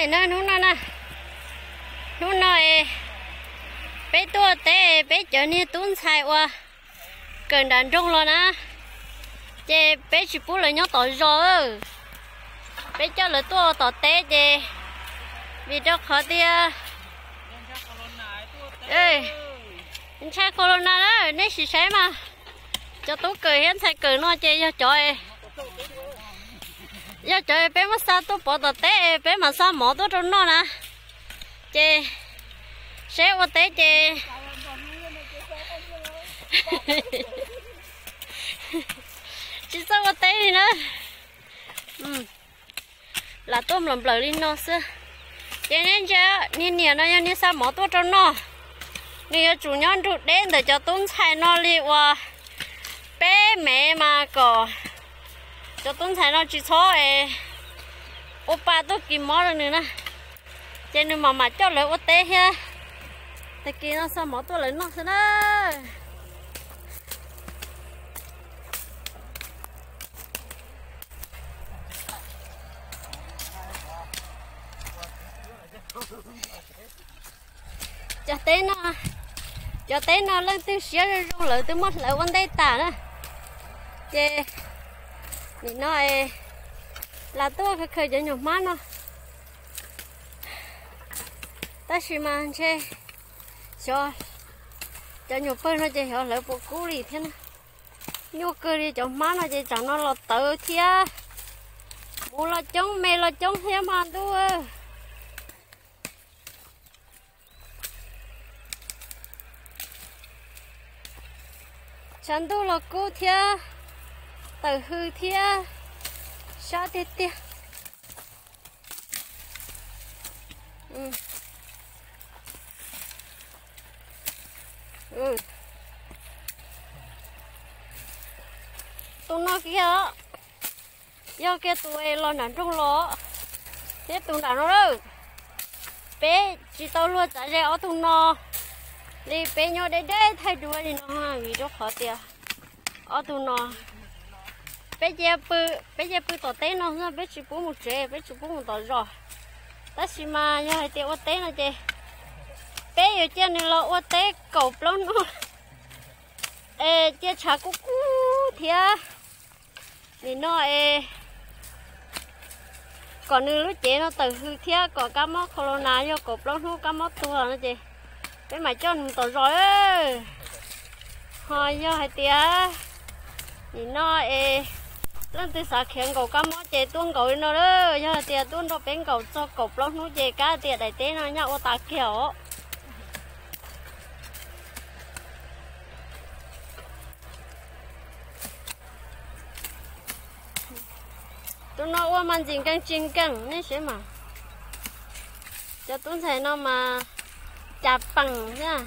Na, hnub no na, hnub no peb tuaj teb, peb cov niag tub ntxhais uas kawm nram nroog los na, ces peb tsis pub lawv nyob tom zos. Peb coj lawv tuaj tom teb ces vim rau qhov tias ntshai corona na, nej sim saib mas. Cov tub kawm thiab ntxhais kawm no ces yog cov, yog cov peb muab xa tuaj pov tom teb, peb mam xa mov tuaj rau noj na. Ces seb ua teb ces tsis txawj ua teb li na. Lam tuaj nplawm nplawm li no xwb. Ces nej ntsia, niag niam no yog niag xa mov tuaj rau noj. Nws yuav tsum nyob nrug deb ntawm cov tub ntxhais no li uas peb mev mas kom cov tub ntxhais no tsis txhob es ua pa tuaj kis mob rau nws na. Ces nws mam mam coj lawv ua teb thiab. Tag kis no xa mov tuaj lawv noj xwb na. Cov teb no, cov teb no leej twg siab zoo zoo lawv twb muab hlawv ua ntej tas na. Ces nim no lam tuaj khaws khaws cov nyuam hmab no. Tab sis mas ntshe xyov cov nyuam pawg no ces xyov hlawv puas kub li thiab na. Nyuaj kawg li, cov hmab no ces tsam no los tawv thiab. Mus los coob, me los coob thiab mas ntuj. Tshav ntuj los kub thiab, tawm hws thiab, sab tiag tiag. Tus no kiag, yog kiag tus los nram nroog los, thiab tus nram no lawm. Peb tsis tau luag txav ze ob tug no li, peb nyob deb deb thaij duab li no vim rau qhov tias ob tug no peb cia pw, peb cia pw tom teb no xwb, peb tsis pub mus tsev, peb tsis pub mus tom zos. Tab sis mas yog hais tias ua teb no ces peb yuav cia nws los ua teb kaum plaub hnub es cia tshav kub kub thiab. Nim no es kom nws lub cev no tawm hws thiab kom kab mob corona yog kaum plaub hnub kab mob tuag no ces peb mam coj nws tom zos. Ho yog hais tias nim no es leej twg xav khiav nkaum kab mob ces tuaj nkaum li no lawm. Yog hais tias tuaj nrog peb nkaum txog kaum plaub hnub ces kab tias daim teb no nyaj ua tas kiag os. Tus no ua mas ntxim nkees tsis nkees nej saib mas. Cov tub ntxhais no mas cas peem thiab.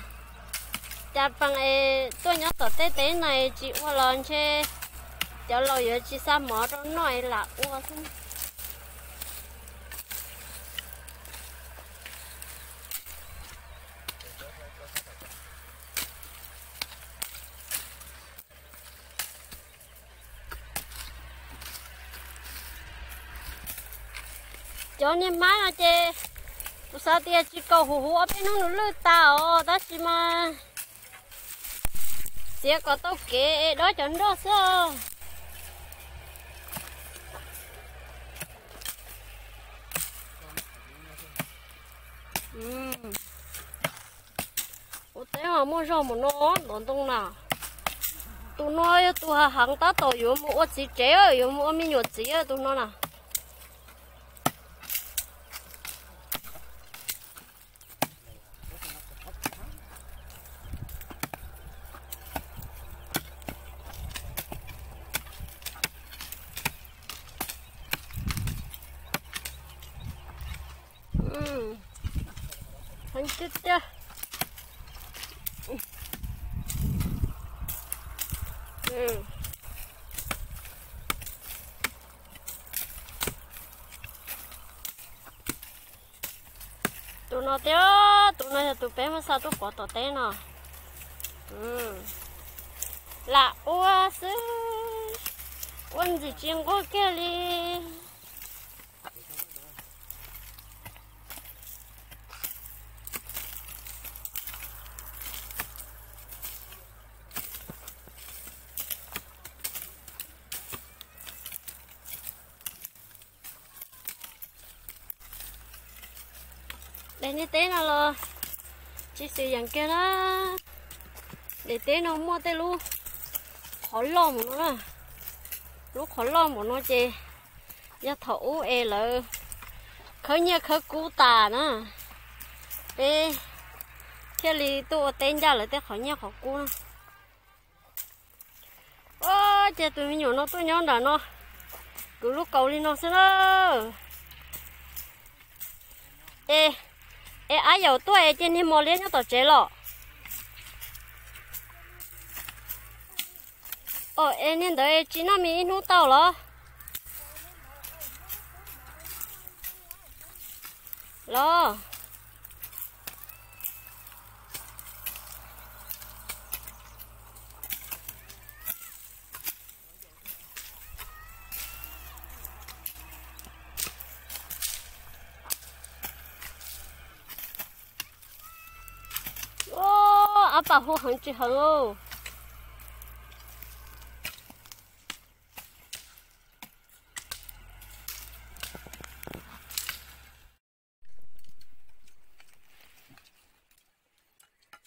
Cas peem es tuaj nyob tom tej teb no es tsis ua los ntshe cov laus yuav tsis xa mov rau noj es lam ua xwb. Cov niag hmab no ces kuv xav tias tsis kaum huv huv ob peb hnub nws lwj tas os, tab sis mas txiav kom tau kev es dob cov nroj xwb. Ua teb mas muaj zog mus no, tom ntoo na. Tus no yog tus hav heev tab tom yuav mus ua txiv tsev, yuav mus ua me nyuam txiv tus no na. Heev tiag tiag. Tus no thiab, tus no yog tus peb muab xa tuaj pov tom teb no. Lam ua xwb, ua ntxim tsis nquag kiag li. Daim niag teb no los tsis xis yees kiag na. Daim teb no muaj tej lub qhov loj npaum no na. Lub qhov loj npaum no ces yog thaum ub es lawv khawb nyiaj khawb kub tas na, peb thiaj li tuaj ua teb ncaj lawv tej qhov nyiaj qhov kub na. Ces tus me nyuam no tuaj nyob nram no, kwv lub kaus li no xwb na. E, es ab yaum tuaj es cia niag mos liab nyob tom tsev los? O, es niag ntawd es tsis noj mis ib hnub tau los? Los. Ab pam hu heev tsis heev.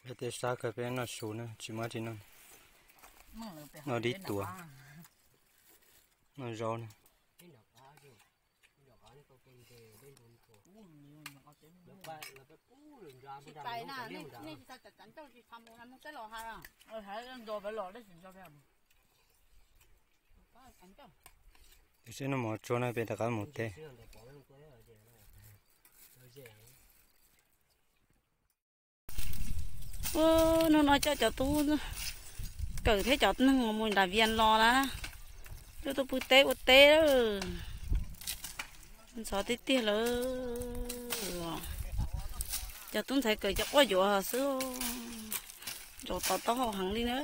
Peb tej sab kawg peb noj su na, tsis muaj tsis noj. Noj dib tuas, noj zaub na. Tiam sis noj mov tsuag no peb rov qab mus teb. Hnub no coj cov tub kawm thiab cov neeg mus nram Vias los na, coj tuaj pw teb ua teb. Ntxhov tiag tiag lawm. Cov tub ntxhais kawm cov quaj yuav xwb, ntsaum tau taub hau heev li na.